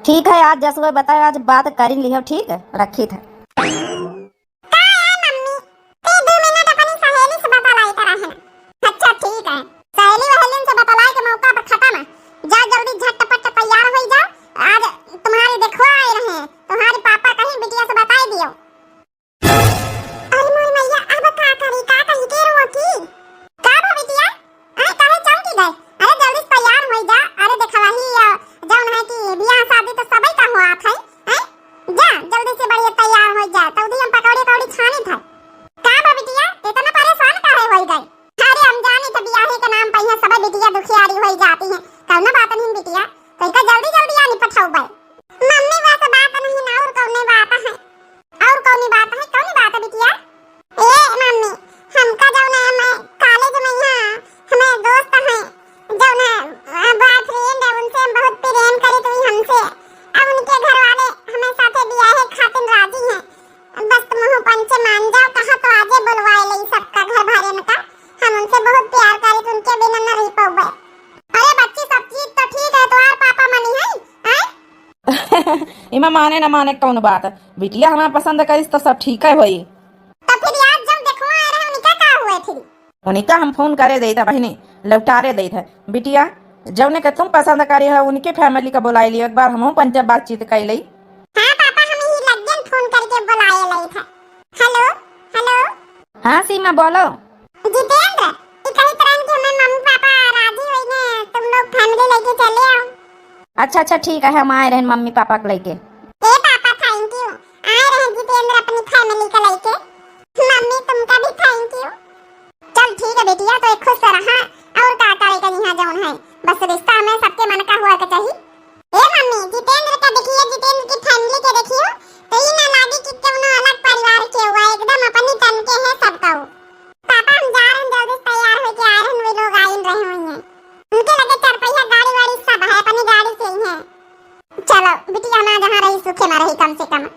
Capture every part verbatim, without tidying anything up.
ठीक है, आज जस हुए बताए, आज बात करिन लिहो, ठीक है, रखित है। का है मम्मी, ते दो मिनट अपनी सहेली से बतलाई तरह है। अच्छा ठीक है, सहेली वहेलिन से बतलाई के मौका पर खत्म है। जा जल्दी झटपट तैयार हो जाओ, आज तुम्हारी देखवा आए रहे हैं, तुम्हारे पापा कहीं बिटिया से बताई दियो। अरे मोर मैया, अब का करी, का कही के रोकी? का बा बिटिया? अरे काहे चौंकी गए? अरे जल्दी से तैयार होई जा। अरे देखा वही, अ, जौन है कि बियाह शादी तो सबई का हुआ था, हैं? जा जल्दी से बढ़िया तैयार होई जा, तो उदी हम पकौड़ी कौड़ी छानी था। का बा बिटिया, इतना परेशान काहे होई गए? अरे हम जानी थे बियाहे के नाम पे यहाँ सब बिटिया दुखियारी होई जाती हैं। कौनो बात नहीं बिटिया, तो इनका जल्दी जल्दी आनी पठाऊ बे। मम्मी बस बात नहीं ना, और कौने बात है? और कौनी बात है, कौनी बात है बिटिया? ए मम्मी, हमका जौन है, मैं कॉलेज में यहाँ हमें दोस्त हैं, जौन है, अ, बॉयफ्रेंड है, उनसे हम बहुत प्रेम करी थी हमसे। अब उनके घर वाले हमें साथे बियाहे खातिर राजी हैं। बस तुम हूँ पंचे मान जाओ, कहा तो आजे बुलवाए ले सबका घर भरे में का। हम उनसे बहुत प्यार करी थी, उनके बिना न रह पाऊबे। अरे बच्ची, सब चीज तो ठीक है, तुम्हार पापा मनी है, हैं? इमा माने न माने कौन बात, बिटिया हमार पसंद करिस तो सब ठीक है होई। तो फिर यार जब देखवा आए रहे उनका का हुए फिर? उनका हम फोन करे देत है बहिनी, लौटारे देत है। बिटिया, जौने के तुम पसंद करे हो उनके फैमिली का बुलाई लियो, एक बार हमहू पंचे बातचीत कर ले। हाँ पापा, हम ही लग्गन फोन करके बुलाए लेत है। हेलो, हेलो। हाँ सीमा बोलो। जितेंद्र, ई कही तरह के हमें मम्मी पापा राजी होई ने, तुम लोग फैमिली लेके चले आओ। अच्छा अच्छा ठीक है, हम आए रहन मम्मी पापा के लेके। ए पापा, thank you। आए रहे जितेंद्र अपनी फैमिली के लेके। मम्मी तुमका भी thank you। चल ठीक है बेटिया, तो एक खुश रहा, और का करे के यहाँ जौन है, बस रिश्ता हमें सबके मन का हुआ के चाहिए। ए मम्मी, जितेंद्र का देखिए, जितेंद्र की फैमिली के देखियो, तो ई ना लागे कि कौनो अलग परिवार के हुआ, एकदम अपनी तन के है सबका। पापा, हम जा रहे हैं, जल्दी से तैयार होके आ रहे हैं, वे लोग आइन रहे हुए हैं। उनके लगे चार पहिया गाड़ी वाड़ी सब है, अपनी गाड़ी से ही है। चलो बिटिया, ना जहाँ रही सूखे में रही कम से कम।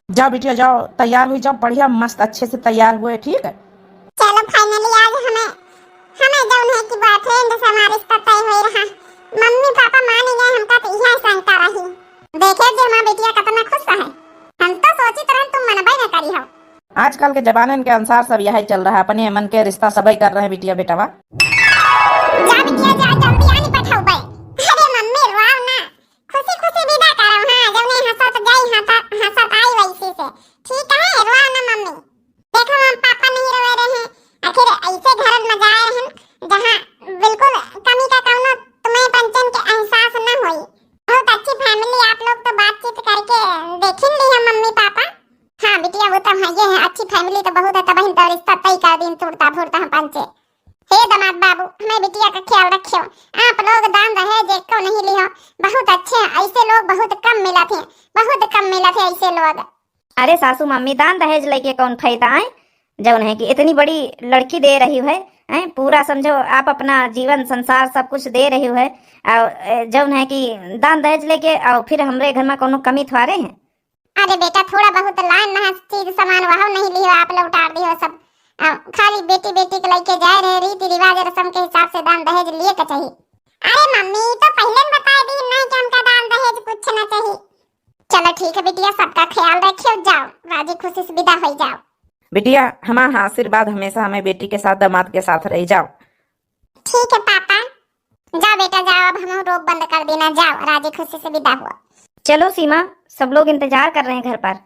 जाओ बिटिया जाओ, तैयार हुई जाओ, बढ़िया मस्त अच्छे से तैयार हुए, ठीक है? चलो finally आज हमें, हमें जौन है कि बॉयफ्रेंड से हमारा रिश्ता तय हो रहा। मम्मी पापा मान गए, हमका तो यह शंका रही। देखे जे हमार बेटिया कितना खुश है, हम तो सोचित रहन तुम मनबे न करी हो। आजकल के जमानन के अनुसार सब यही चल रहा है, अपने मन के रिश्ता सबई कर रहे हैं बिटिया बेटवा। जा बिटिया जा, जल्दी आनी पठाऊ बे। अरे मम्मी रोआओ ना, खुशी खुशी विदा करो। हाँ, जौने हंसत जाई हंसत, हंसत आई वैसे से। ठीक है, रोआओ ना मम्मी। देखो हम पापा नहीं रोए रहे हैं, आखिर ऐसे घर में जाए हैं जहाँ बिल्कुल कमी का कौनो तुम्हें पंचन के एहसास न होई। बहुत अच्छी फैमिली, आप लोग तो बातचीत करके देख ही ली है मम्मी पापा। हाँ बिटिया, वो तो है, ये है अच्छी फैमिली तो बहुत है, तब तो रिश्ता तय कर दिन तुरता फुरता हम पंचे। हे दामाद बाबू, हमें बिटिया का ख्याल रखियो, आप लोग दान दहेज एको नहीं लियो, बहुत अच्छे हैं, ऐसे लोग बहुत कम मिला थे, बहुत कम मिला थे ऐसे लोग। अरे सासू मम्मी, दान दहेज लेके कौन फायदा है, जौन है कि इतनी बड़ी लड़की दे रही है, हैं? पूरा समझो आप अपना जीवन संसार सब कुछ दे रही है, और, ए, जौन है कि दान दहेज लेके और फिर हमरे घर में कोनो कमी थोड़े है। अरे बेटा, थोड़ा बहुत लान ना चीज सामान वहां नहीं लियो, आप लौटार दियो सब। आ, खाली बेटी बेटी के लेके जाए रहे, रीति रिवाज रस्म के हिसाब से दान दहेज लिए के चाहिए। अरे मम्मी, तो पहले न बताए दी नहीं कि हमका दान दहेज कुछ ना चाहिए। चलो ठीक है बिटिया, सबका ख्याल रखियो, जाओ राजी खुशी से विदा हो जाओ। बिटिया, हमारा आशीर्वाद हमेशा हमें बेटी के साथ, दामाद के साथ रही, जाओ। ठीक है पापा, जाओ बेटा जाओ, अब हम रोब बंद कर देना, जाओ राजी खुशी से विदा हुआ। चलो सीमा, सब लोग इंतजार कर रहे हैं घर पर।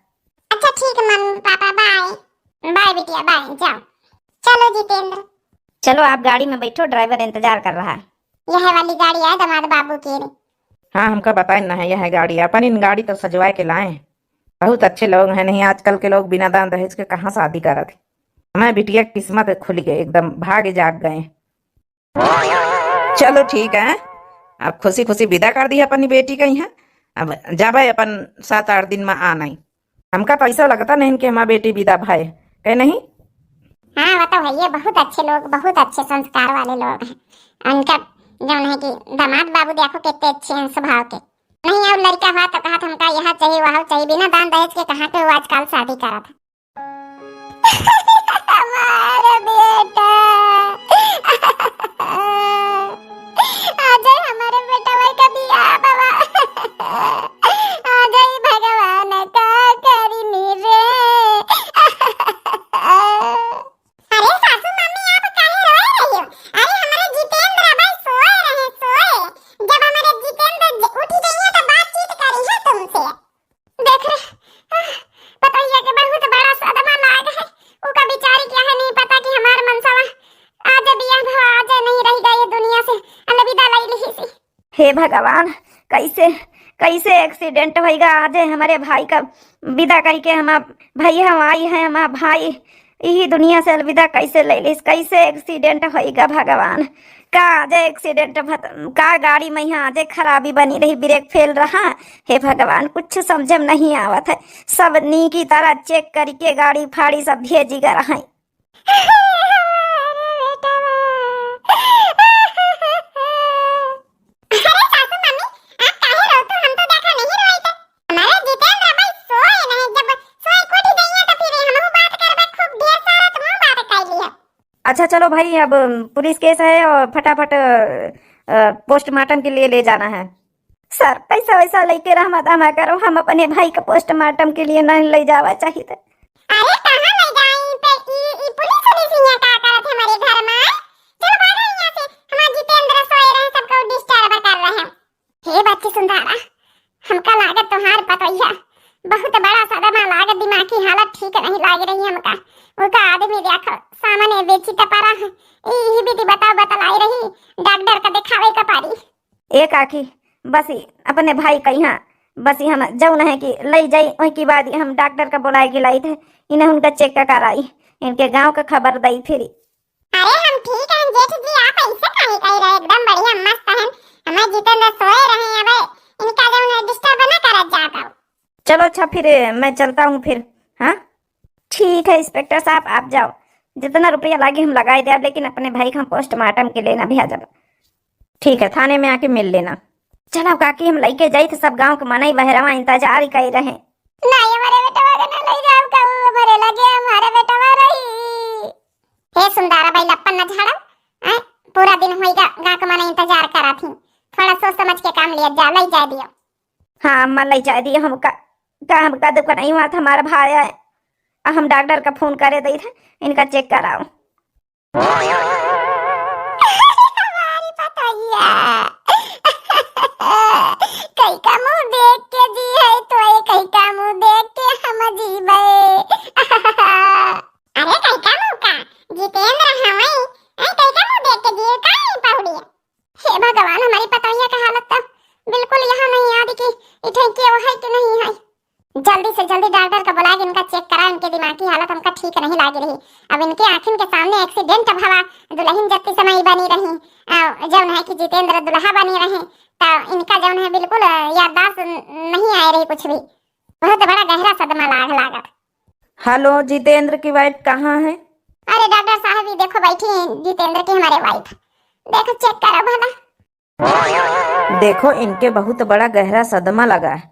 अच्छा ठीक है मम्मी पापा, बाय। बाय बिटिया बाय, जाओ। चलो जितेंद्र। चलो आप गाड़ी में बैठो, ड्राइवर इंतजार कर रहा है। यह वाली गाड़ी है दामाद बाबू की। हाँ, हमका बताए ना है, यह गाड़ी अपन, इन गाड़ी तो सजवाए के लाए हैं। बहुत अच्छे लोग हैं, नहीं आजकल के लोग बिना दान दहेज के कहाँ शादी करत है। हमारे बिटिया की किस्मत खुल गई, एकदम भाग जाग गए। चलो ठीक है, अब खुशी खुशी विदा कर दी अपनी बेटी के यहाँ। अब जाबे अपन सात आठ दिन में आना ही। हमका तो ऐसा लगता नहीं कि हमार बेटी विदा भय, कहे नहीं? हाँ, वो तो है, ये बहुत अच्छे लोग, बहुत अच्छे संस्कार वाले लोग हैं। उनका जौन है कि दामाद बाबू देखो कितने अच्छे हैं स्वभाव के। नहीं, और लड़का हुआ तो कहा था हमका यह चाहिए, वह चाहिए, बिना दान दहेज के कहाँ के वो आजकल शादी करा था। हमारा बेटा। आज हमारे बेटा भाई का बियाह बाबा। हे भगवान, कैसे, कैसे accident होइगा? आज हमरे भाई का विदा करिके हमार भैया आई है, हमार भाई यही दुनिया से अलविदा कैसे ले लिस, कैसे accident होइगा भगवान? का आज accident भत-, का गाड़ी में यहाँ आज खराबी बनी रही, brake fail रहा। हे भगवान, कुछ समझ में नहीं आवत है। सब नीकी तरह check करिके गाड़ी फाड़ी सब भेजी ग रहा है। अरे बेटवा। अरे सासू मम्मी, आप काहे रोतू? हम तो देखा नहीं रोई थे। हमारे जितेंद्र भाई सोए नहीं, जब सोए के उठी जाइए तो फिर हमहू बात करबे, खूब ढेर सारा तुमहू बात कर लिया। अच्छा चलो भाई, अब पुलिस case है और फटाफट, अ, postmortem के लिए ले जाना है। सर, पैसा वैसा लेके रहमा दामा करो, हम अपने भाई का postmortem के लिए नहीं ले जावा चाहिए। अरे कहाँ ले जाई? पे ई, ई पुलिस उलिस यहाँ का करत है हमारे घर में? चलो भागो यहाँ से, हमारे जितेंद्र सोए रहे, सबको disturb कर रहे हैं। हे बच्ची सुंदरा, हमका लागत तुम्हार पतोहिया बहुत बड़ा सदमा लागत, दिमागी हालत ठीक नहीं लाग रही हमका। उनका आदमी देखो सामने बेची त परा है, ई, ई विधि बताओ बतलाई रही, डॉक्टर का दिखावे का पारी। ए काकी, बस ई अपने भाई का यहाँ, बस ई हम जौन है कि लई जाई, वही के बाद हम डॉक्टर का बुलाए के लाई थे, इन्हें उनका check का कराई, इनके गांव का खबर दई फिरी। अरे हम ठीक हैं जेठ जी, आप ऐसे काहे कह रहे, एकदम बढ़िया मस्त हैं। हमारे जितेंद्र सोए रहे हैं, अब इनका जौन है disturb ना करत जाओ। चलो अच्छा फिर मैं चलता हूँ फिर। हाँ ठीक है inspector साहब, आप जाओ, जितना रुपया लागे हम लगाए देब, लेकिन अपने भाई का हम postmortem के लेना भी आ जाब। ठीक है, थाने में आके मिल लेना। चलो काकी, हम लइके जाई थे, सब गांव के मनई बहरवा इंतजार ही कर रहे। नहीं, हमारे बेटवा के ना ले जाओ, कहू हमारे लगे हमारे बेटवा रही। हे सुंदरा भाई, लप्पन न झाड़ो, हैं? पूरा दिन होइगा गांव के मनई इंतजार करा थी, थोड़ा सोच समझ के काम लिया जा, ले जा दियो। हाँ अम्मा, ले जा दियो हमका, का हमका दुख नहीं हुआ था, हमारा भाई है, हम डॉक्टर का फोन करे दी थे, इनका check कराओ। हमारी पतोहिया। कई का मुंह देख के जी है तो ये कई का मुंह देख के हम जीबे। अरे कई का मुंह का? जितेंद्र हवई। ए, कई का मुंह देख के जी का है पहुड़िया? हे भगवान, हमारी पतोहिया का हालत तो बिल्कुल यहाँ नहीं याद कि इठे के वो है कि नहीं है। जल्दी से जल्दी डॉक्टर का बुला के इनका check करा, इनके दिमागी हालत हमका ठीक नहीं लाग रही। अब इनके आँखिन के सामने accident भवा, दुल्हन जत्ती समय बनी रही, आ, जौन है कि जितेंद्र दुल्हा बनी रहे, तो इनका जौन है बिल्कुल, अ, याददाश्त न-, नहीं आए रही कुछ भी। बहुत बड़ा गहरा सदमा लाग लागत। Hello, जितेंद्र की wife कहाँ है? अरे डॉक्टर साहब, ये देखो बैठी हैं जितेंद्र की हमारे wife, देखो check करो भला। देखो, इनके बहुत बड़ा गहरा सदमा लगा है।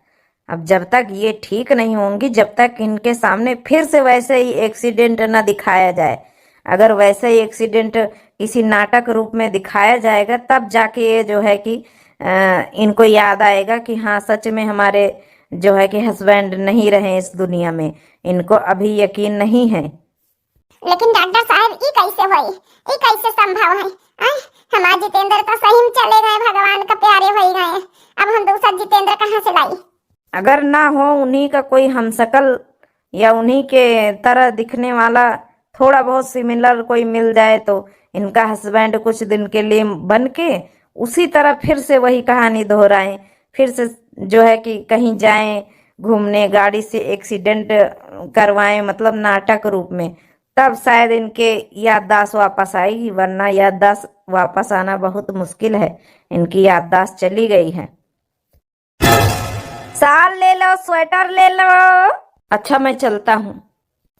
अब जब तक ये ठीक नहीं होंगी, जब तक इनके सामने फिर से वैसे ही accident न दिखाया जाए। अगर वैसे ही accident किसी नाटक रूप में दिखाया जाएगा, तब जाके ये जो है कि, अ, इनको याद आएगा कि हाँ, सच में हमारे जो है कि husband नहीं रहे इस दुनिया में। इनको अभी यकीन नहीं है। लेकिन डॉक्टर साहब, ई कैसे होई? ई कैसे संभव है? आय, हमार जितेंद्र तो सही में चले गए, भगवान का प्यारे होई गए। अब हम दूसरा जितेंद्र कहाँ से लाई? अगर ना हो उन्हीं का कोई हमशक्ल या उन्हीं के तरह दिखने वाला थोड़ा बहुत similar कोई मिल जाए तो इनका husband कुछ दिन के लिए बन के उसी तरह फिर से वही कहानी दोहराएं, फिर से जो है कि कहीं जाएं घूमने, गाड़ी से accident करवाएं, मतलब नाटक रूप में, तब शायद इनके याददाश्त वापस आएगी, वरना याददाश्त वापस आना बहुत मुश्किल है। इनकी याददाश्त चली गई है। Shawl ले लो, sweater ले लो। अच्छा, मैं चलता हूँ।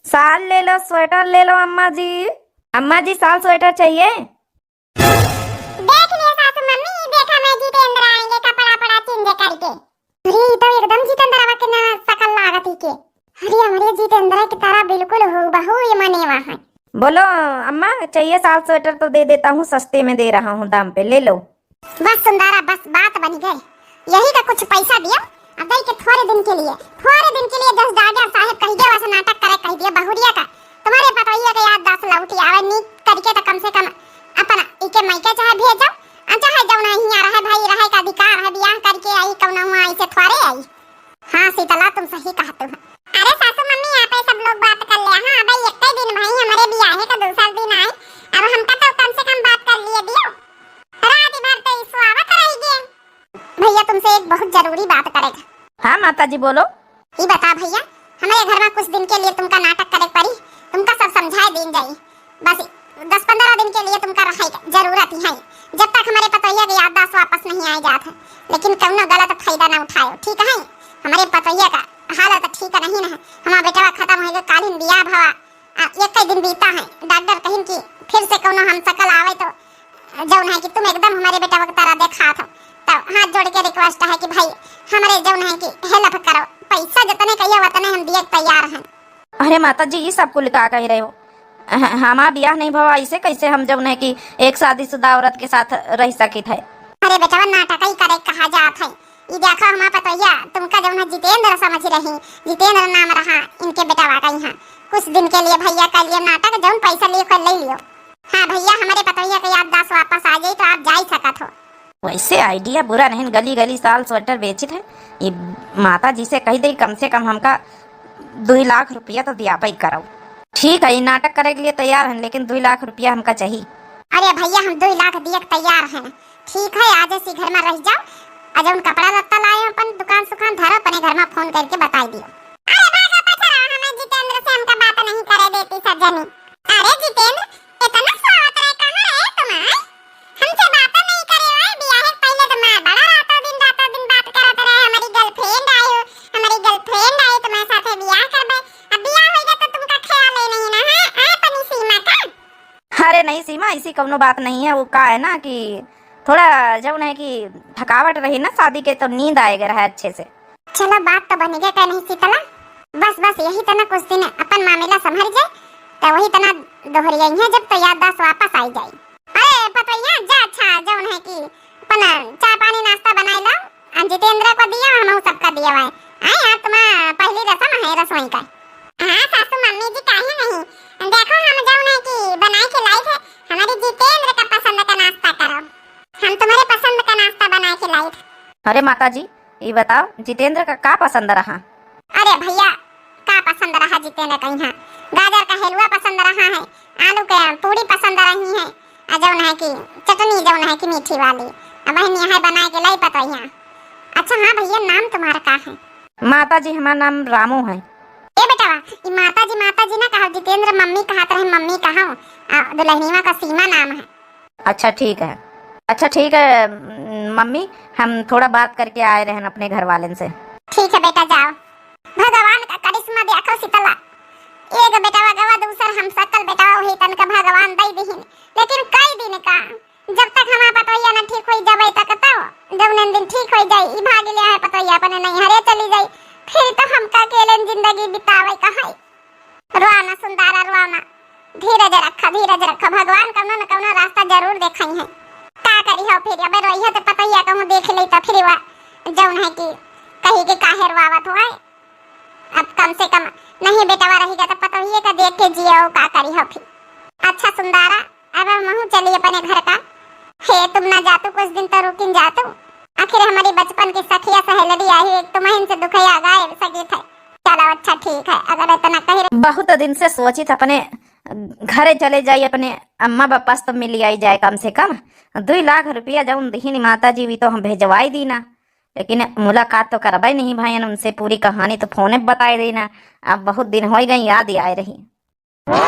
Shawl ले लो, sweater ले लो अम्मा जी। अम्मा जी, shawl sweater चाहिए? देख लिया सासू मम्मी, देखा मैं जितेंद्र आएंगे कपड़ा पड़ा change करके। अरे, ई तो एकदम जितेंद्रवा के ना शकल लागत ही के। अरे, हमरे जितेंद्र की तरह बिल्कुल हूबहू ये मनेवा है। बोलो अम्मा, चाहिए shawl sweater तो दे देता हूँ, सस्ते में दे रहा हूँ दाम पे, ले लो। बस सुंदरा, बस बात बन गई। यही का कुछ पैसा दियो, अब दई के थोड़े दिन के लिए, थोड़े दिन के लिए जस डॉक्टर साहब कह दिया, वैसे नाटक करे कह दिया बहुरिया का। तुम्हारे पतोहिया के याददाश्त लौटी आवे, नीक करके तो कम से कम अपना इके मायके चाहे भेजो, आ चाहे जौन है हियाँ रहे, भाई रहे का अधिकार है, बियाह करके आई कौनो हुआ ऐसे थोड़े आई। हाँ शीतला, तुम सही कहत हो। अरे सासू मम्मी, आप ही सब लोग बात कर ले। हाँ, अब एक दिन भाई हमरे बियाहे का दूसरा दिन आए, अब हमका तो कम से कम बात कर लिए दियो। रात भर तो ईसु आवत रह गए। भैया, तुमसे एक बहुत जरूरी बात करेक। हाँ माता जी, बोलो। ई बता भैया, हमरे घर मा कुछ दिन के लिए तुमका नाटक करेक पड़ी, तुमका सब समझाए दीन जाई। बस दस पन्द्रह दिन के लिए तुमका रहे के जरूरत ही है, जब तक हमरे पतोहिया के याददाश्त वापस नहीं आए जात है। लेकिन कौनो गलत फायदा ना उठायो, ठीक है? हमरे पतोहिया का हालत ठीक नहीं है। हमार बेटवा खत्म होइगा, कालिन बियाह भवा, आ, एक ही दिन बीता है। डॉक्टर कहिन कि फिर से कौनो हम शकल आवे तो जौन है कि तुम एकदम हमरे बेटवा के तरह देखात हो। तो हाथ जोड़ के रिक्वेस्ट है कि भाई हमरे जौन है कि हेल्प करो, पैसा जितने कहियो उतने हम दिए के तैयार हैं। अरे माता जी, ई सब कुल का कह रहे हो? ह-, हमार बियाह नहीं भवा, ऐसे कैसे हम जौन है कि एक शादीशुदा औरत के साथ रह सकित है? अरे बेटवा, नाटक ही करे कहा जात है। ई देखो हमार पतोहिया, तुमका जौन है जितेंद्र समझ रही, जितेंद्र नाम रहा इनके बेटवा का यहाँ। कुछ दिन के लिए भैया कर लिए नाटक, जौन पैसा लिए कर ले लियो। हाँ भैया, हमरे पतोहिया के याददाश्त वापस आ जाई तो आप जा ही सकत हो। वैसे आइडिया बुरा नहीं, गली गली साल स्वेटर बेचित है। ये माता जी से कही दे, कम से कम हमका दुई लाख रुपया तो दिया पाई करो। ठीक है, ये नाटक करे के लिए तैयार है, लेकिन दुई लाख रुपया हमका चाहिए। अरे भैया, हम दुई लाख दिए के तैयार हैं। ठीक है, आज ऐसी घर में रह जाओ, और जौन कपड़ा लत्ता लाए हो अपन दुकान सुकान धरो, अपने घर में फोन करके बताई दियो। अरे भागा पछरा, हमें जितेंद्र से हमका बात नहीं करे देती सब जनी। अरे जितेंद्र, इतना सोवत रहे, कहाँ रहे तुम, आय? हमसे बात नहीं करे, आय? बियाहे के पहले तो मार बड़ा रातों दिन, रातों दिन बात करत रहे, हमारी गर्लफ्रेंड आई हो, हमारी गर्लफ्रेंड आई, तुम्हारे साथे बियाह करबे। अब बियाह होइगा तो तुमका ख्याल ही नहीं ना, हाँ? आय अपनी सीमा का? अरे नहीं सीमा, ऐसी कौनो बात नहीं है। वो का है ना कि थोड़ा जौन है कि थकावट रही ना शादी के, तो नींद आएगा रहा अच्छे से। चलो, बात तो बन गया, कह नहीं शीतला। बस, बस, यही तना कुछ दिन अपन मामला संभर जाए, तो वही तना दोहरिया है, जब तो याददाश्त वापस आई जाए। अरे पतोहिया, जा, अच्छा, जौन है कि अपन चाय पानी नाश्ता बनाए लो, आ जितेंद्र को दिया, हम सबका दिया हुआ है। आए यार, तुम्हारा पहली रसम है रसोई का। हाँ सासू मम्मी जी, काहे नहीं? देखो, हम जौन है कि बनाए के लाई थे, हमारी जितेंद्र का पसंद का नाश्ता करो। हम तुम्हारे पसंद का नाश्ता बनाए के लाई थे। अरे माता जी, ये बताओ, जितेंद्र का का पसंद रहा? अरे भैया, का पसंद रहा जितेंद्र का यहाँ? गाजर का हलवा पसंद रहा है, आलू के पूड़ी पसंद रही है, आ जौन है कि चटनी जौन है कि मीठी वाली, अब बहन यहाँ बनाए के लाई पतोहिया। अच्छा हाँ भैया, नाम तुम्हारा का है? माता जी, हमारा नाम रामू है। ए बेटवा, ई माता जी, माता जी ना कहा, जितेंद्र मम्मी कहत रहे, मम्मी कहा, आ, दुल्हनिया का सीमा नाम है। अच्छा ठीक है, अच्छा ठीक है, म-, मम्मी, हम थोड़ा बात करके आए रहन अपने घर वालन से। ठीक है बेटा, जाओ। भगवान का करिश्मा देखो शीतला, एक बेटवा गवा, दूसर हम सकल बेटवा वही तन का भगवान दई दिहिन, लेकिन कई दिन का, जब तक हमार पतोहिया न ठीक होई जावे तक तो, जौने दिन ठीक होई जाई, ई भाग ले आए पतोहिया अपने नैहरे चली जाई, फिर तो हमका अकेले जिंदगी बितावे का है। रोआ ना सुंदरा, रोआ ना, धीरज रखा, धीरज रखा, भगवान कौनो न कौनो रास्ता जरूर देखाई है। का करी हो फिर, अबे रोइहे तो पतोहिया कहूँ देख ले तो फिर वा जौन है कि कही कि काहे रोआवत हो, आय? अब कम से कम नहीं बेटवा रही गया तो पतोहिए का देख के जियो, का करी हो फिर। अच्छा सुंदरा, अब हमहू चली अपने घर का। हे तुम ना जातू, कुछ दिन तो रुकिन जातू। आखिर हमारी बचपन की सखिया सहेलरी आई, एक तुम्हें इनसे दुखया गाय सकी थे। चलो अच्छा ठीक है, अगर इतना कह रहे। बहुत दिन से सोचित अपने घरे चले जाई, अपने अम्मा बापा से तो मिली आई जाए कम से कम। दुई लाख रुपया जौन दिहिन माता जी, वी तो हम भेजवाई दीना, लेकिन मुलाकात तो करबे नहीं भाईन उनसे, पूरी कहानी तो फोने पे बताई दीना। अब बहुत दिन होई गई, याद ही आए रही। ए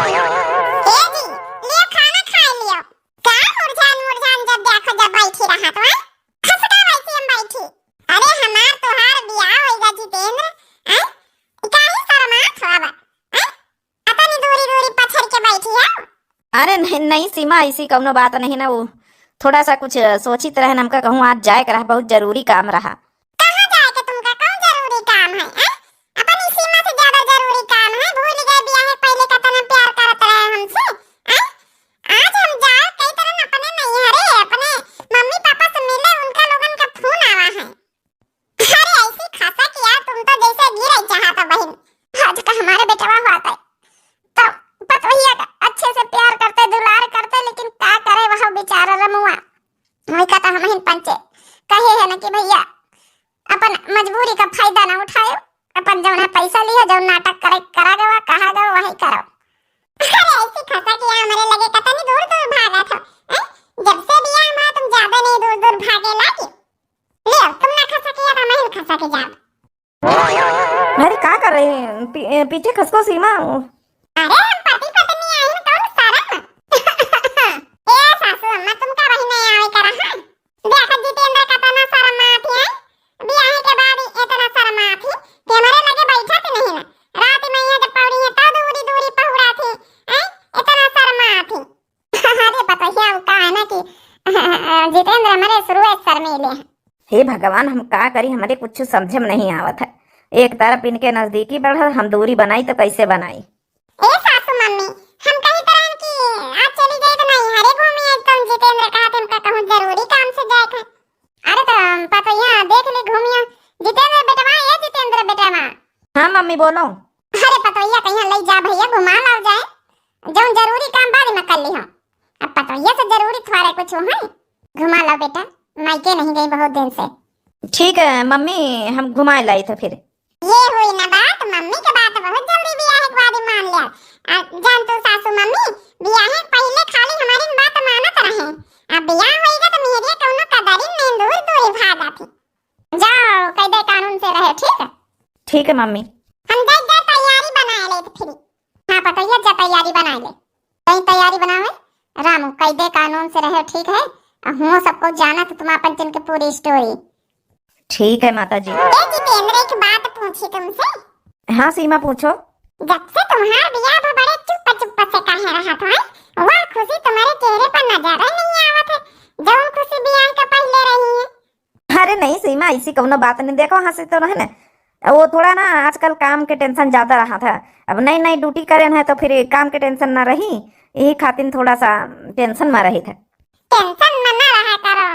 जी, लियो खाना खाए लियो। का मुरझान मुरझान जब देखो जब बैठी रहा तो, हैं? खसका वैसे हम बैठी। अरे हमार तोहार बियाह होइगा जितेंद्र, हैं? ई काहे शर्मात हो अब, हैं? अतनी दूरी दूरी पछड़ के बैठी हो। अरे नहीं, नहीं सीमा, ऐसी कौनो बात नहीं ना, वो थोड़ा सा कुछ सोचित रहन, हमका कहूँ आज जाए के रहा, बहुत जरूरी काम रहा। कहाँ जाए के तुमका, कौन जरूरी काम है, हैं? अपनी सीमा से ज्यादा जरूरी काम है, भूल गए बियाह के पहले कितना प्यार करत रहे हमसे, हैं? आज हम जाओ कई तरह अपने नैहरे, अपने मम्मी पापा से मिले, उनका लोगन का फोन आवा है। अरे ऐसी खसा कि यार तुम तो जैसे गिरे चाहत हो बहन। आज का हमारे बेटवा हुआ था तो पतोहिया का अच्छे से प्यार करते, दुलार करते, लेकिन का करे वह बेचारा रमुआ। वही का तो हम ही पंचे कहे है ना कि भैया अपन मजबूरी का फायदा ना उठायो, अपन जौन है पैसा लियो, जौन नाटक करे, करा गवा, कहा गवा, वही करो। अरे ऐसी खसा कि यार हमारे लगे कतनी दूर दूर भागत हो, हैं? जब से बियाह हुआ तुम ज्यादा नहीं दूर दूर भागे लागी। लियो, तुम ना पक जाब। अरे, का कर रही है? पी-, ए, पीछे खसको सीमा। अरे, हम पति पत्नी आइन, कौन शरम? ए सासू अम्मा, तुमका वही नहीं आवे करा है? देख जितेंद्र कतना शर्मात है, बियाहे के बाद ही इतना शर्मात है कि हमरे लगे बैठत नहीं ना। रात में यहाँ जब पौड़ी है तो दूरी दूरी पहुड़ा थे, हैं? इतना शर्मात है। अरे पतोहिया, वो का है ना कि जितेंद्र हमरे शुरू से शर्मीले हैं। हे भगवान, हम का करी, हमरे कुछ समझे में नहीं आवत है। एक तरफ इनके नजदीकी बढ़ल, हम दूरी बनाई तो कैसे बनाई? ए सासू मम्मी, हम कही तरह कि आज चली जाए तो नहीं हरे घूमी, आज तुम जितेंद्र कहा थे, हमका कहूँ जरूरी काम से जाए थे। अरे तो पतोहिया देख ले घूमिया। जितेंद्र बेटवा, ए जितेंद्र बेटवा। हाँ मम्मी बोलो। अरे पतोहिया कहीं ले जा भैया, घुमा लाओ जाए, जौन जरूरी काम बाद में कर ली हो। अब पतोहिया से जरूरी थोड़े कुछ है, घुमा लाओ बेटा, मायके नहीं गई बहुत दिन से। ठीक है मम्मी, हम घुमाए लाई तो फिर। ये हुई ना बात, मम्मी के बात बहुत जल्दी बियाहे के बाद ही मान लिया। आ, जान तू सासू मम्मी, बियाहे के पहले खाली हमारी बात मानत रहे, अब बियाह होइगा तो मेहरिया कौनो कदरी नहीं, दूर दूर ही भाग आती। जाओ, कायदे कानून से रहे, ठीक है? ठीक है मम्मी। हम जाए जाए तैयारी बनाए ले तो फिर। हाँ पतोहिया, जा तैयारी बनाए ले। कहीं तैयारी बनावे। रामू, कायदे कानून से रहे, ठीक है? आ हुओं सबको जाना तो तुम अपन चन के पूरी स्टोरी। ठीक है माता जी। ए जितेंद्र, एक बात पूछी तुमसे? हाँ सीमा, पूछो। जब से तुम्हार बियाह भा बड़े चुप चुप से काहे रहत हो, वह खुशी तुम्हारे चेहरे पर नजर ही नहीं आवत है, जौन खुशी बियाह के पहले रही है। अरे नहीं सीमा, ऐसी कौनो बात नहीं। देखो, हंसी तो रहे ना, वो थोड़ा ना आजकल काम के टेंशन ज्यादा रहा था। अब नई नई ड्यूटी करे है तो फिर काम के टेंशन ना रही, यही खातिर थोड़ा सा टेंशन में रही था। टेंशन में ना रहा करो।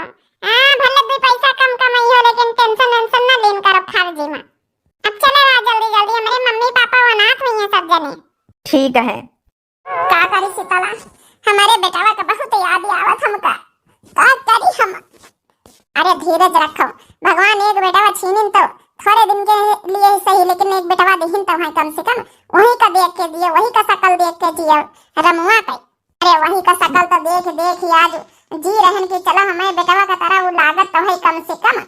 हाँ, भले दो पैसा कम कमाई हो, लेकिन टेंशन वेंशन ना लेन करो फालतू में। अब चले रहा जल्दी जल्दी, हमारे मम्मी पापा अनाथ हुई हैं सब जने। ठीक है। का करी शीतला, हमारे बेटवा का बहुत याद आवत हमका। का करी हम? अरे धीरज रखो, भगवान एक बेटवा छीनिन तो थोड़े दिन के लिए ही सही, लेकिन एक बेटवा देहिन तो है कम से कम, वही का देख के जियो, वही का शकल देख के जियो, रमुआ के। अरे वही का शकल तो देख देख ही आज जी रहन कि चलो हमें बेटवा का तरह वो लागत तो है कम से कम।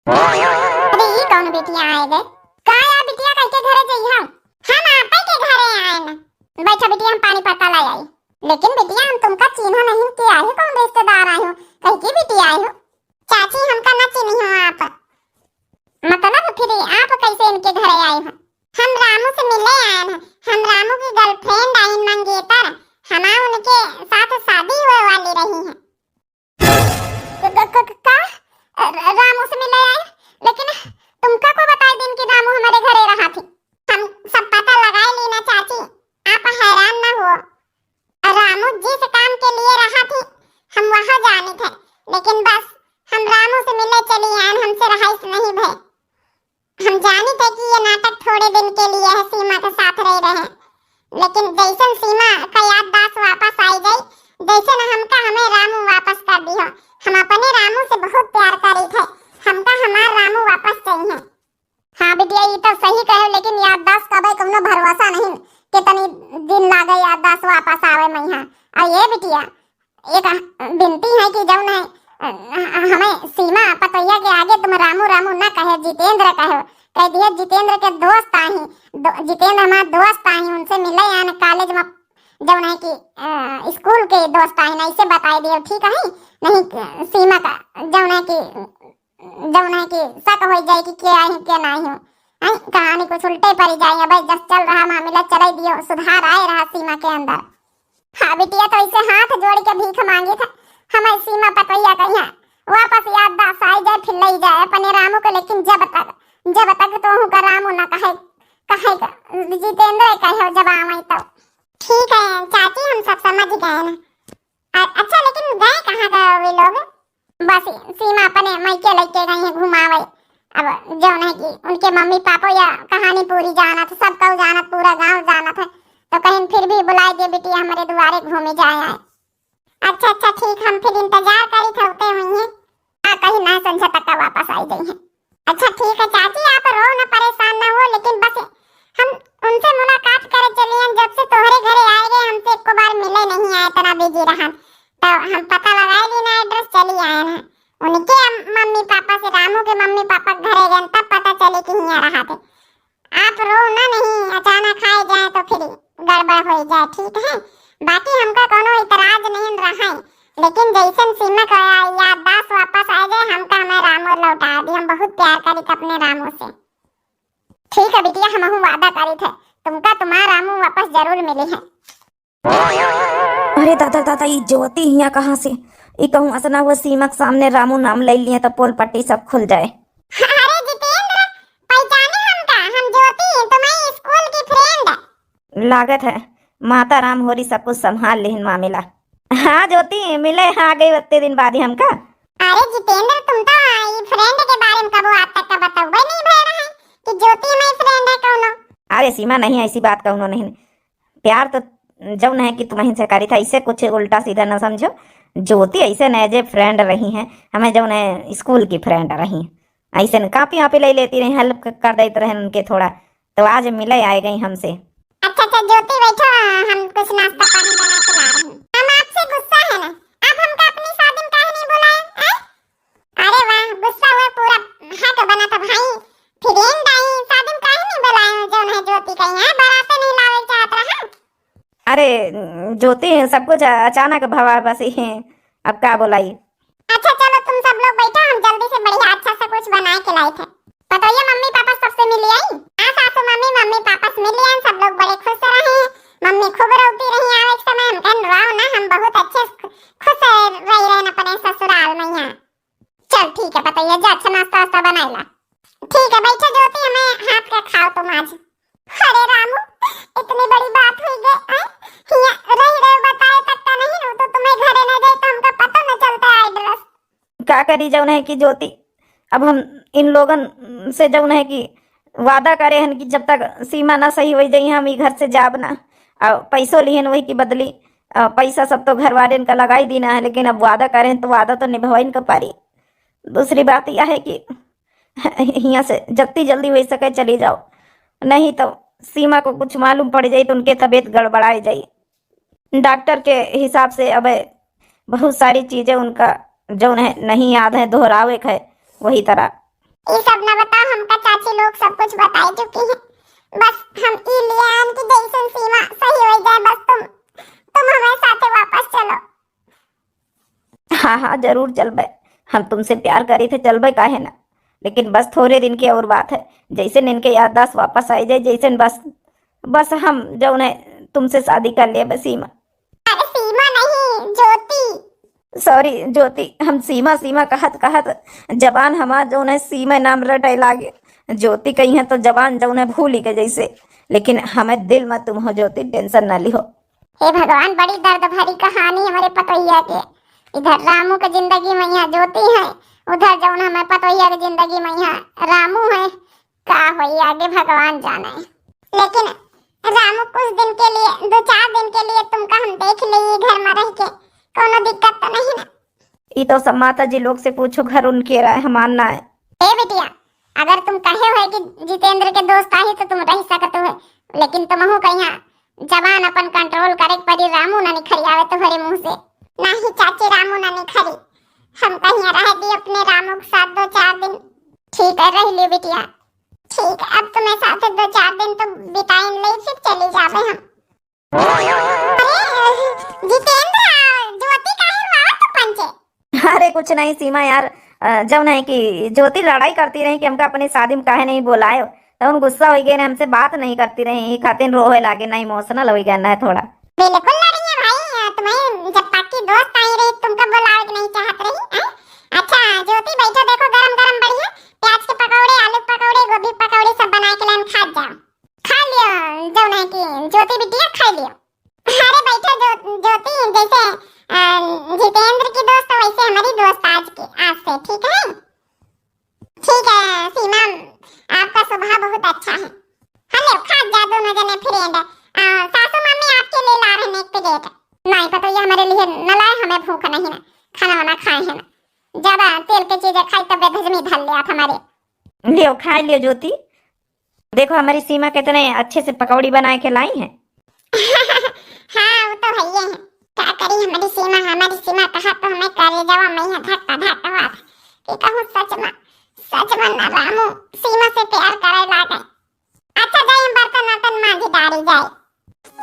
अरे ई कौन बिटिया आए गे? का या बिटिया कह के घरे जइहा? हम आपे के घरे आए न। बैठा बिटिया, हम पानी पत्ता लाई आई। लेकिन बिटिया, हम तुमका चीन्हा नहीं कि आए हो, कौन रिश्तेदार आए हो, कह के बिटिया आए हो। चाची, हमका ना चीन्ही हो आप। मतलब फिर आप कैसे इनके घरे आए हो? हम रामू से मिले आए हैं। हम रामू की गर्लफ्रेंड आइन मंगेतर, हमार उनके साथ शादी हुए वाली रही है। क-, क-, क-, का? र-, रामू से मिले आए? लेकिन तुमका को बताए दिन कि रामू हमारे घरे रहा थी? हम सब पता लगाए ली ना चाची, आप हैरान ना हो। रामू जिस काम के लिए रहा थी, हम वहाँ जानी थे, लेकिन बस हम रामू से मिले चली आए, हमसे रहाइश नहीं भय। हम जानी थे कि ये नाटक थोड़े दिन के लिए है, सीमा के साथ रह रहे, लेकिन जैसन सीमा का याददाश्त वापस आई गई, जैसन हमका हमें रामू वापस कर दियो। हम अपने रामू से बहुत प्यार करी थे, हमका हमार रामू वापस चाहिए। हाँ बिटिया, ई तो सही कहे, लेकिन याददाश्त का भाई कौनो भरोसा नहीं, कितनी दिन लागे याददाश्त वापस आवे मैहा। और ये बिटिया, एक विनती है कि जौन है, अ, हमें सीमा पतोहिया के आगे तुम रामू रामू ना कहे, जितेंद्र कहे। कह दिए जितेंद्र के दोस्त आही, दो-, जितेंद्र हमार दोस्त आही, उनसे मिले आन कॉलेज में, जौन है कि, अ, स्कूल के दोस्त आही, ऐसे बताई दियो, ठीक है? नहीं, अ, सीमा का जौन है कि जौन है कि शक हो जाए कि के आई के नाही हो। आई कहानी कुछ उल्टे पड़ी जाए। अब जस चल रहा मामला चले दियो, सुधार आए रहा सीमा के अंदर। हाँ बिटिया, तो इसे हाथ जोड़ के भीख मांगी था, हमारी सीमा पतोहिया कहिया वापस याददाश्त आई जाए, फिर ले जाए अपने रामू को। लेकिन जब तक, जब तक तोहू का रामू ना कहे, कहे का जितेंद्र कहे जब आवे तो। ठीक है चाची, हम सब समझ गए ना। अ-, अच्छा, लेकिन गए कहाँ गए वे लोग? बस सीमा अपने मायके लइके गई है घुमावे। अब जौन है कि उनके मम्मी पापा या कहानी पूरी जानत, सब कहू जानत, पूरा गांव जानत है, तो कहीं फिर भी बुलाई दे बिटिया, हमारे दुआरे घूमे जाए आए। अच्छा, अच्छा, ठीक, हम फिर इंतजार करी थे, होते हुई हैं। आ, कहीं ना संझा तक का वापस आई गई हैं। अच्छा ठीक है चाची, आप रो ना, परेशान ना हो, लेकिन बस हम उनसे मुलाकात करे चली हैं, जब से तोहरे घरे आए गए हमसे एको बार मिले नहीं आए, इतना बिजी रहन, तो हम पता लगाए ली ना एड्रेस, चली आए ना। उनके मम्मी पापा से, रामू के मम्मी पापा के घरे गए, तब पता चले कि हियाँ रहा थे। आप रो ना, नहीं अचानक आए जाए तो फिर गड़बड़ हो जाए, ठीक है? बाकी हमका कोनो इतराज नहीं रहा है, लेकिन जैसन सीमा का या-, याददाश्त वापस आ जाए, हमका हमें रामू लौटा दी। हम बहुत प्यार करी अपने रामू से। ठीक है बिटिया, हमहू वादा करी थे, तुमका तुम्हारा रामू वापस जरूर मिली है। अरे दादा, दादा, ई ज्योति हियाँ कहाँ से? ई कहूँ असना हुआ सीमा के सामने रामू नाम ले लिए तो पोल पट्टी सब खुल जाए। अरे जितेंद्र, पहचाने हमका? हम ज्योति, तुम्हारी स्कूल की फ्रेंड। लागत है माता राम होरी सब कुछ संभाल लेहिन मामला। हाँ ज्योति, मिले आ गई उतने दिन बाद ही हमका। अरे जितेंद्र, तुम तो ई फ्रेंड के बारे में कबो आज तक का बतौबे नहीं भय रहे कि ज्योति हमारी फ्रेंड है कौनो। अरे सीमा, नहीं, ऐसी बात कौनो नहीं। प्यार तो जौन है कि तुम्हें से करी था, इसे कुछ उल्टा सीधा ना समझो। ज्योति ऐसे न जे फ्रेंड रही हैं, हमें जौन है स्कूल की फ्रेंड रही हैं, ऐसे न कॉपी वॉपी ले लेती रही, हेल्प कर देते रहे उनके थोड़ा, तो आज मिले आए गई हमसे। अच्छा अच्छा ज्योति, बैठो, हम कुछ नाश्ता पानी बना के ला रहे हैं। हम आपसे गुस्सा है ना, आप हमका अपनी शादी में काहे नहीं बुलाए, हैं? अरे वाह, गुस्सा हुए पूरा हक बना था भाई। फ्रेंड आई, शादी में काहे नहीं बुलाए हो, जौन है ज्योति कहीं है, बाराते नहीं लावे चाहत रहा। अरे ज्योति, सब कुछ अचानक भवा बस ही, अब का बोलाई। अच्छा चलो तुम सब लोग बैठो, हम जल्दी से बढ़िया अच्छा सा कुछ बना के लाई थे। पतोहिया मम्मी पापा सबसे मिली आई। हाँ सासू मम्मी, मम्मी पापा से मिली आई, सब लोग बड़े खुश रहे। मम्मी खूब रोती रही आवे के समय, हम कहन रहो ना, हम बहुत अच्छे से खुश रह रहे अपने ससुराल में यहाँ। चल ठीक है पतोहिया, जा अच्छा नाश्ता वास्ता बनाए ला। ठीक है, बैठो ज्योति, हमें हाथ का खाओ तुम आज। अरे रामू, इतनी बड़ी बात हुई गई, हैं? हिया रह रहे बताए तक का नहीं, वो तो तुम्हें घरे न जाए तो हमका पता न चलता एड्रेस। का करी जौन है कि ज्योति, अब हम इन लोगन से जौन है कि वादा करे हन कि जब तक सीमा ना सही होई जाई हम ई घर से जाब ना। और पैसो लिहन वही की बदली, अ, पैसा सब तो घर वाले इनका लगाई दीना है, लेकिन अब वादा करे हन तो वादा तो निभाइन का पारी। दूसरी बात यह है कि हियाँ से जत्ती जल्दी हो सके चली जाओ, नहीं तो सीमा को कुछ मालूम पड़ जाई तो उनके तबीयत गड़बड़ाए जाई। डॉक्टर के हिसाब से अब बहुत सारी चीजें उनका जौन है नहीं याद है, दोहरावे के है वही तरह। ये सब न बताओ, हमका चाची लोग सब कुछ बताई चुकी है। बस हम ई लियान कि जैसन सीमा सही हो जाए, बस तुम तुम हमारे साथे वापस चलो। हाँ हाँ जरूर चलबे, हम तुमसे प्यार करी थे, चलबे काहे ना, लेकिन बस थोड़े दिन की और बात है। जैसे इनके याददाश्त वापस आ जाए, जैसे बस बस हम जौन है तुमसे शादी कर लेबे सीमा। अरे सीमा नहीं, ज्योति। सॉरी ज्योति, हम सीमा सीमा कहत कहत जबान हमार जौन है सीमा नाम रटे लागे। ज्योति कही है तो जबान जौन है भूल ही के जैसे, लेकिन हमें दिल में तुम हो ज्योति, टेंशन ना लिहो। हे भगवान, बड़ी दर्द भरी कहानी हमारे पतोहिया के। इधर रामू के जिंदगी में यहाँ ज्योति है, उधर जौन हमारे पतोहिया के जिंदगी में यहाँ रामू है। का होई आगे भगवान जाने। लेकिन रामू कुछ दिन के लिए, दो चार दिन के लिए तुमका हम देख लेई घर में रह के, कोनो दिक्कत तो नहीं ना? ई तो सब माता जी लोग से पूछो, घर उनके रहे, हमार ना है। ए बिटिया, अगर तुम कहे हो कि जितेंद्र के दोस्त आही तो तुम रह सकत हो, लेकिन तुमहू का यहाँ जबान अपन कंट्रोल करे के पड़ी, रामू ना निखरी आवे तुम्हारे मुंह से। नहीं चाची, रामू ना निखरी, हम कहीं रह दी अपने रामू के साथ दो चार दिन। ठीक है, रह ली बिटिया। ठीक, अब तुम्हें साथ दो चार दिन तो बिताइन ले, फिर चली जावे हम। अरे, जितेंद्र, ज्योति काहे रोवत हो पंचे? अरे कुछ नहीं सीमा यार, अ, जौन है कि ज्योति लड़ाई करती रही कि हमका अपनी शादी में काहे नहीं बुलाए, तो उन गुस्सा हो गए ना, हमसे बात नहीं करती रही, ये खातिर रोवे लागे ना, इमोशनल हो गया ना थोड़ा। बिल्कुल लड़ी है भाई, तुम्हें जब पक्की दोस्त आई रही, तुमको बुलावे के नहीं चाहत रही, हैं? अच्छा ज्योति बैठो, देखो गरम गरम बढ़िया प्याज के पकौड़े, आलू के पकौड़े, गोभी के पकौड़े सब बना के लान, खा जाओ। खा लियो, जौन है कि ज्योति बिटिया खा लियो। अरे बैठो जो, ज्योति, जैसे, अ, जितेंद्र की दोस्त वैसे हमारी दोस्त आज के, आज से, ठीक है? ठीक है सीमा, आपका स्वभाव बहुत अच्छा है। हेलो, खा जा दोनों जने फ्रेंड। अ, सासू मम्मी आपके लिए ला रहे हैं एक प्लेट। नहीं पता ये हमारे लिए न लाए, हमें भूख नहीं ना, खाना वाना खाए हैं ना, ज्यादा तेल के चीजें खाई तब हजमी धर ले आप हमारे। लियो खा लियो ज्योति, देखो हमारी सीमा कितने अच्छे से पकौड़ी बना के लाई है। हाँ वो तो है ही है, क्या करी हमारी सीमा, हमारी सीमा कहा तो हमें करेजावा में है धक्का धक्का हुआ। ई कहूँ सच में, सच में ना रामू सीमा से प्यार करे लागे। अच्छा जाई हम बर्तन वर्तन मांजी डारी जाई।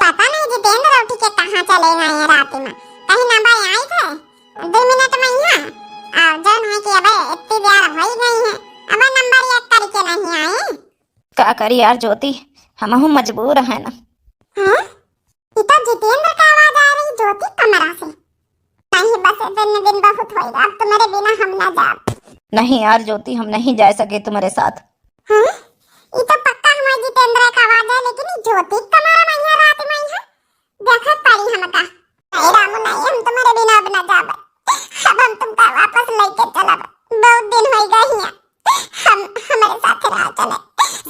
पता नहीं जितेंद्र उठ के कहाँ चले गए हैं रात में। कहीं नंबर आई थे दो मिनट में यहाँ। और जौन है कि अबे इतनी देर हो ही गई है, अबे नंबर एक करके नहीं आई। का करी यार ज्योति, हमहू मजबूर है ना। हाँ? ई तो जितेंद्र का आवाज आ रही ज्योति कमरा से। नहीं बस इतने दिन बहुत होएगा, अब तुम्हारे बिना हम ना जाब। नहीं यार ज्योति, हम नहीं जा सके तुम्हारे साथ। हाँ? ई तो पक्का हमारे जितेंद्र का आवाज है, लेकिन ई ज्योति कमरा में यहाँ रात में यहाँ देखत पड़ी हमका। नहीं रामू नहीं, हम तुम्हारे बिना अब ना जाब। अब हम तुमका वापस लेके चलब। बहुत दिन हो गए हिया। हम, हमारे साथ रहा चले।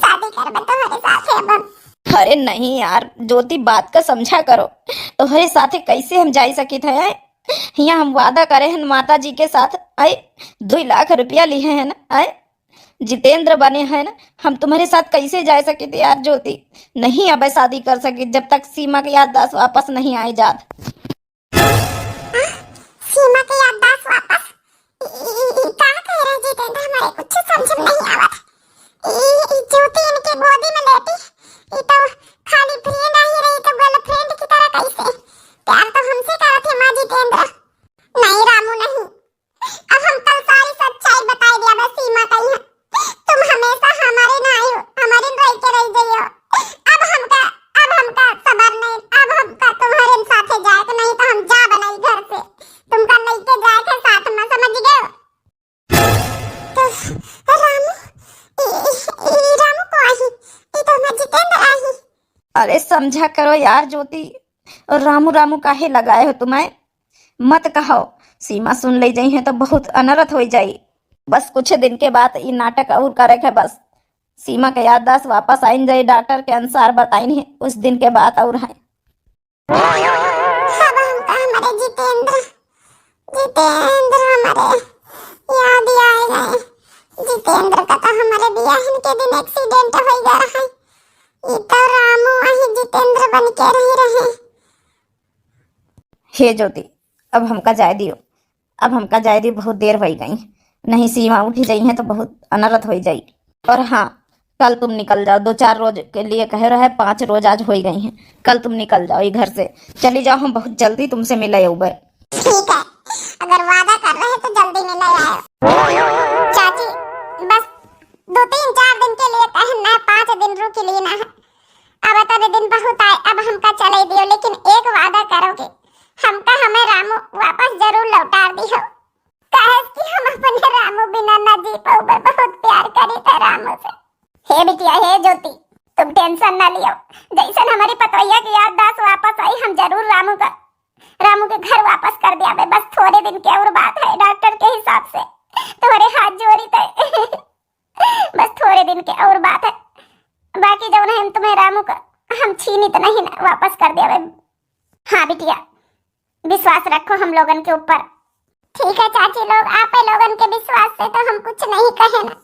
शादी करबे तुम्हारे साथ अब हम। अरे नहीं यार ज्योति, बात का समझा करो। तुम्हारे साथे कैसे हम जाई सकित है? हिया हम वादा करे हन माता जी के साथ, आए दो लाख रुपया लिहे हैं ना, आए जितेंद्र बने हैं ना, हम तुम्हारे साथ कैसे जा सकित यार ज्योति? नहीं अब शादी कर सकित जब तक सीमा के याददाश्त वापस नहीं आए जात। सीमा के याददाश्त वापस? ई, ई, ई का कह रहे जितेंद्र? हमारे कुछ समझ में नहीं आवत। ई, ई ज्योति इनके गोदी में लेटी, ई तो खाली फ्रेंड आई रही, तो गर्लफ्रेंड की तरह कैसे? प्यार तो हमसे करत है माँ जितेंद्र। नहीं रामू नहीं, अब हम कल सारी सच्चाई बताई दिया बस सीमा कही है। तुम हमेशा हमारे ना आयो, हमारे रह के रह जाइयो। अब हमका, अब हमका सबर नहीं, अब हमका तुम्हारे साथे जाए के नहीं तो हम जाब नहीं घर से। तुमका लेके जाए के साथ में, समझ गए? तो रामू, ई, ई, ई रामू को आई, ई तो हमार जितेंद्र आई। अरे समझा करो यार ज्योति, और रामू रामू काहे लगाए हो तुम्हें? मत कहो, सीमा सुन ले जाई है तो बहुत अनर्थ हो जाई। बस कुछ दिन के बाद ई नाटक और करे के बस। सीमा के याददाश्त वापस आइन जाई, डॉक्टर के अनुसार बताइन है, कुछ दिन के बाद और है। अब हमका हमारे जितेंद्र, जितेंद्र हमारे याद ही आए गए। जितेंद्र का तो हमारे बियाहन के दिन एक्सीडेंट हो गया है। ई तो रामू वही जितेंद्र बन के रह रहे। हे ज्योति, अब हमका जाए दियो, अब हमका जाए दियो, बहुत देर हो गई। नहीं सीमा उठी जाई है तो बहुत अनर्थ हो जाई। और हाँ, कल तुम निकल जाओ, दो चार रोज के लिए कहे रहे, पाँच रोज आज हो गई हैं। कल तुम निकल जाओ ये घर से, चली जाओ, हम बहुत जल्दी तुमसे मिले अउबे। ठीक है, अगर वादा कर रहे तो जल्दी मिले आए। चाची, बस दो तीन चार दिन के लिए कहन ना, पाँच दिन रुक ली ना है। अब इतने दिन बहुत आए, अब हमका चले दियो, लेकिन एक वादा करो कि हमका हमें रामू वापस जरूर लौटा दियो। काहे कि हम अपने रामू बिना ना जी पाउबे, बहुत प्यार करी थे रामू से। हे बिटिया, हे ज्योति, तुम टेंशन ना लियो, जैसन हमारी पतोहिया की याददाश्त वापस आई, हम जरूर रामू का, रामू के घर वापस कर दियाबे। बस थोड़े दिन के और बात है, डॉक्टर के हिसाब से तुम्हारे हाथ जोड़ी थे। बस थोड़े दिन के और बात है, बाकी जौन है हम तुम्हें रामू का हम छीनित नहीं ना, वापस कर दियाबे। हाँ बिटिया, विश्वास रखो हम लोगन के ऊपर। ठीक है चाची लोग, आप लोगन के विश्वास से तो हम कुछ नहीं कहे ना।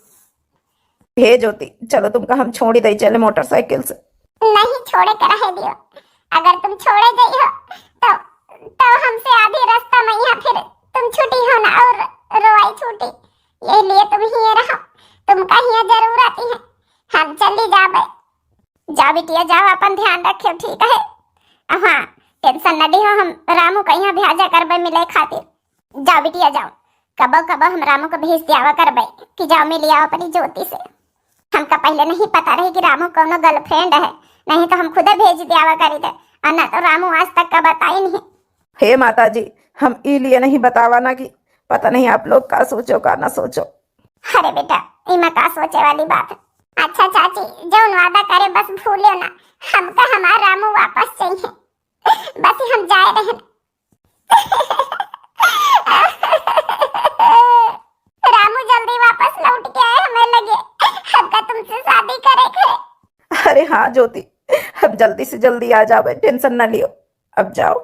हे ज्योति, चलो तुमका हम छोड़ी दई चले मोटरसाइकिल से। नहीं, छोड़े के रहे दियो। अगर तुम छोड़े गई हो तो, तो हमसे आधी रास्ता में यहाँ फिर तुम छुट्टी हो ना और रोवाई छूटी। ये लिए तुम हिये रहो, तुमका हिये जरूरत ही है। हम चली जाबे। जाओ बिटिया जाओ, अपन ध्यान रखियो, ठीक है? हाँ, टेंशन न लिहो, हम रामू का यहाँ भेजा करबे मिले खातिर। जाओ बिटिया जाओ, कबो कबो हम रामू को भेज दियावा करबे कि जाओ मिल आओ अपनी ज्योति से। हमका पहले नहीं पता रही कि रामू कौनो गर्लफ्रेंड है, नहीं तो हम खुदे भेज दियावा करी दे। और ना तो रामू आज तक का बताई नहीं। हे माता जी, हम ई लिए नहीं बतावा ना कि पता नहीं आप लोग का सोचो का ना सोचो। अरे बेटा, इमा का सोचे वाली बात है। अच्छा चाची, जौन वादा करे बस भूलियो ना, हमका हमार रामू वापस चाहिए। बस हम जाए रहन। रामू जल्दी वापस लौट के आए हमें लगे, हमका तुमसे शादी करे के। अरे हाँ ज्योति, हम जल्दी से जल्दी आ जावे, टेंशन ना लियो, अब जाओ।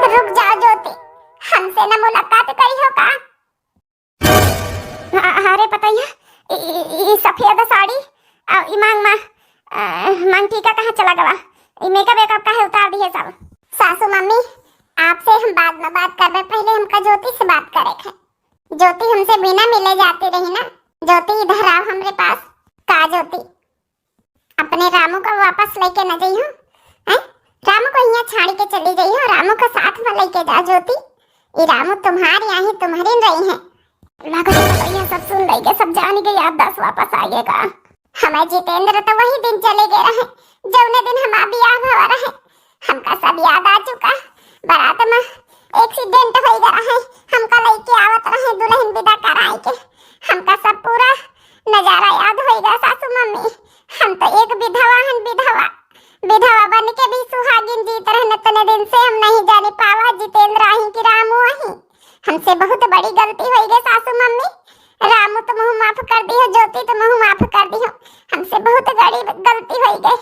रुक जाओ ज्योति, हमसे न मुलाकात करी हो का? अ-, अरे पतोहिया, ई, ई, ई सफेद साड़ी, आ, ई मांग मा, अ, मांग टीका कहाँ चला गवा? ई मेकअप वेकअप काहे उतार दिए सब? सासू मम्मी, आपसे हम बाद में बात करबे, पहले हमका ज्योति से बात करे के। ज्योति ते बिना मिले जाती रही ना। ज्योति, इधर आओ हमरे पास। का ज्योति, अपने रामू का वापस लेके न जइहो, हैं? रामू को हियाँ छाड़ी के चली जइहो, रामू का साथ में लेके जा ज्योति। ई रामू तुम्हारी आही, तुम्हारी न रही है। लागत है तो ये सब सुन लेके, सब जान के याददाश्त वापस आ गए का। हमें जितेंद्र तो वही दिन चले गए रहे, जौने दिन हमार बियाह भवा रहे। हमका सब याद आ चुका। बारात में एक्सीडेंट हो गया रहे, हमका लेके आवत रहे दुल्हन विदा कराए के। हमका सब पूरा नजारा याद हो गया सासू मम्मी। हम तो एक विधवा हन, विधवा। विधवा बन के भी सुहागिन जीत रहन इतने दिन से। हम नहीं जाने पावा जितेंद्र आही कि रामू आही। हमसे बहुत बड़ी गलती हो गई सासू मम्मी। रामू तुम माफ कर दियो, ज्योति तुम माफ कर दियो। हमसे बहुत बड़ी गलती हो गई।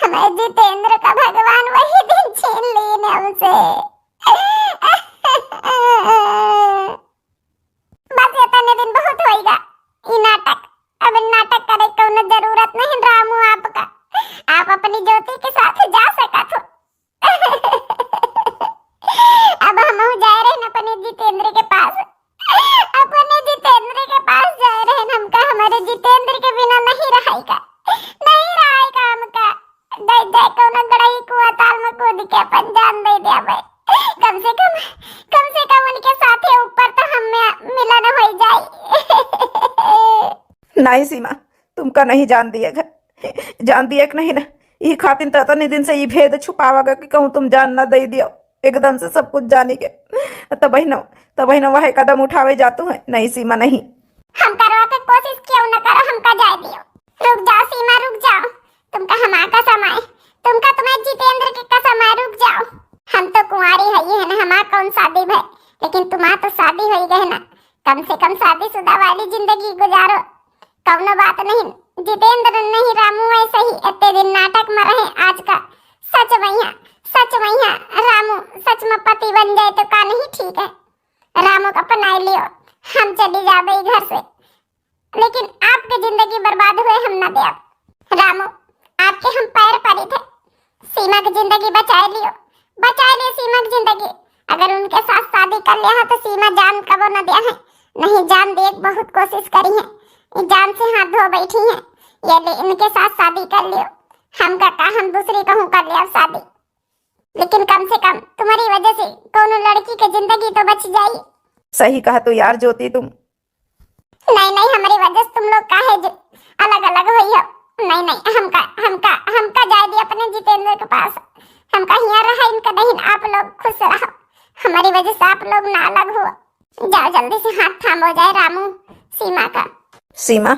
हमें जितेंद्र का भगवान वही दिन छीन लीन हमसे। बस इतने दिन बहुत होइगा ई नाटक। अब नाटक करे कौनो जरूरत नहीं रामू आपका। आप अपनी ज्योति के साथ जा सकत हो। अब हम जाए रहे अपने जितेंद्र के पास। अपने जितेंद्र के पास जाए रहे हमका, हमारे जितेंद्र के बिना नहीं रहेगा, नहीं रहेगा हमका। जाए, जाए कौनो गड़ई कुआं ताल में कूद के अपन जान दे दे भाई। कम से कम, कम से कम उनके साथे ऊपर तो हम मिलन हो जाए। नहीं सीमा, तुमका नहीं जान दिए घर, जान दिए कि नहीं ना। ई खातिर तो इतने दिन से ई भेद छुपावा गा कि कहूँ तुम जान ना दे दियो, एकदम से सब कुछ जानी के। तब बहिनो, तब बहिनो वह कदम उठावे जातू है। नहीं सीमा, नहीं। हम करवा के कोशिश क्यों न करो, हमका जाए दियो। रुक जाओ सीमा, रुक जाओ। तुमका हमार कसम आए, तुमका तुम्हें जितेंद्र के कसम आए, रुक जाओ। हम तो कुंवारी है, ये है ना हमार कौन शादी भय, लेकिन तुम्हार तो शादी हो गए ना। कम से कम शादीशुदा वाली जिंदगी गुजारो, कौनो बात नहीं। जितेंद्र नहीं, रामू ऐसे ही इतने दिन नाटक में रहे, आज का सच में यहाँ, सच में यहाँ रामू सच में पति बन जाए तो का नहीं ठीक है? रामू का अपना लियो, हम चली जाबे ई घर से, लेकिन आपके जिंदगी बर्बाद हुए हम ना देब। रामू, आपके हम पैर पड़ी थे, सीमा की जिंदगी बचाए लियो, बचाए लियो सीमा की जिंदगी। अगर उनके साथ शादी कर लिया है तो सीमा जान कबो न दिया है, नहीं जान दिए बहुत कोशिश करी है, ये जान से हाथ धो बैठी है। ये ले इनके साथ शादी कर लियो, हम का, का हम दूसरी कहूँ कर लिया शादी, लेकिन कम से कम तुम्हारी वजह से कोनो लड़की के जिंदगी तो बच जाई। सही कहा तू यार ज्योति तुम। नहीं, नहीं, हमारी वजह से तुम लोग काहे ज-, अलग अलग हुई हो? नहीं, नहीं, हमका, हमका, हमका जाए दी अपने जितेंद्र के पास। हमका हियाँ रहा इनका नहीं, आप लोग खुश रहो। हमारी वजह से आप लोग ना अलग हुआ। जाओ जल्दी से हाथ थामो जाए रामू, सीमा का। सीमा,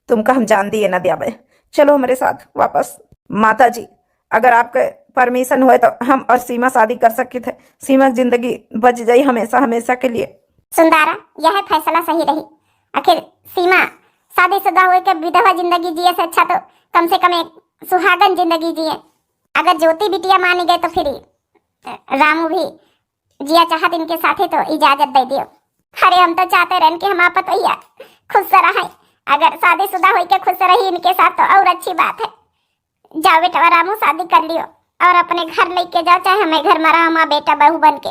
तुमका हम जान दिए ना द्यावे, चलो हमारे साथ वापस। माता जी, अगर आपके परमिशन होए तो हम और सीमा शादी कर सकित है। सीमा की जिंदगी बच जाई हमेशा हमेशा के लिए। सुंदारा, यह फैसला सही रही। आखिर सीमा शादीशुदा होए के विधवा जिंदगी जिए से अच्छा तो कम से कम एक सुहागन जिंदगी जिए। अगर ज्योति बिटिया मानी गए तो फिर रामू भी जिया चाहत इनके साथे तो इजाजत दे दियो। अरे हम तो चाहते रहन कि हमार पतोहिया खुश रहे, अगर शादीशुदा होई के खुश रही इनके साथ तो और अच्छी बात है। जाओ बेटवा रामू शादी कर लियो और अपने घर लेके जाओ, चाहे हमें घर में रहो माँ बेटा बहू बन के।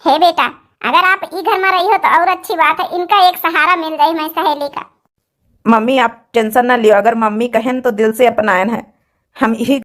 हे बेटा, अगर आप ई घर में रही हो तो और अच्छी बात है, इनका एक सहारा मिल जाए मैं सहेली का। मम्मी आप टेंशन ना लियो, अगर मम्मी कहेन तो दिल से अपनायन है, हम यही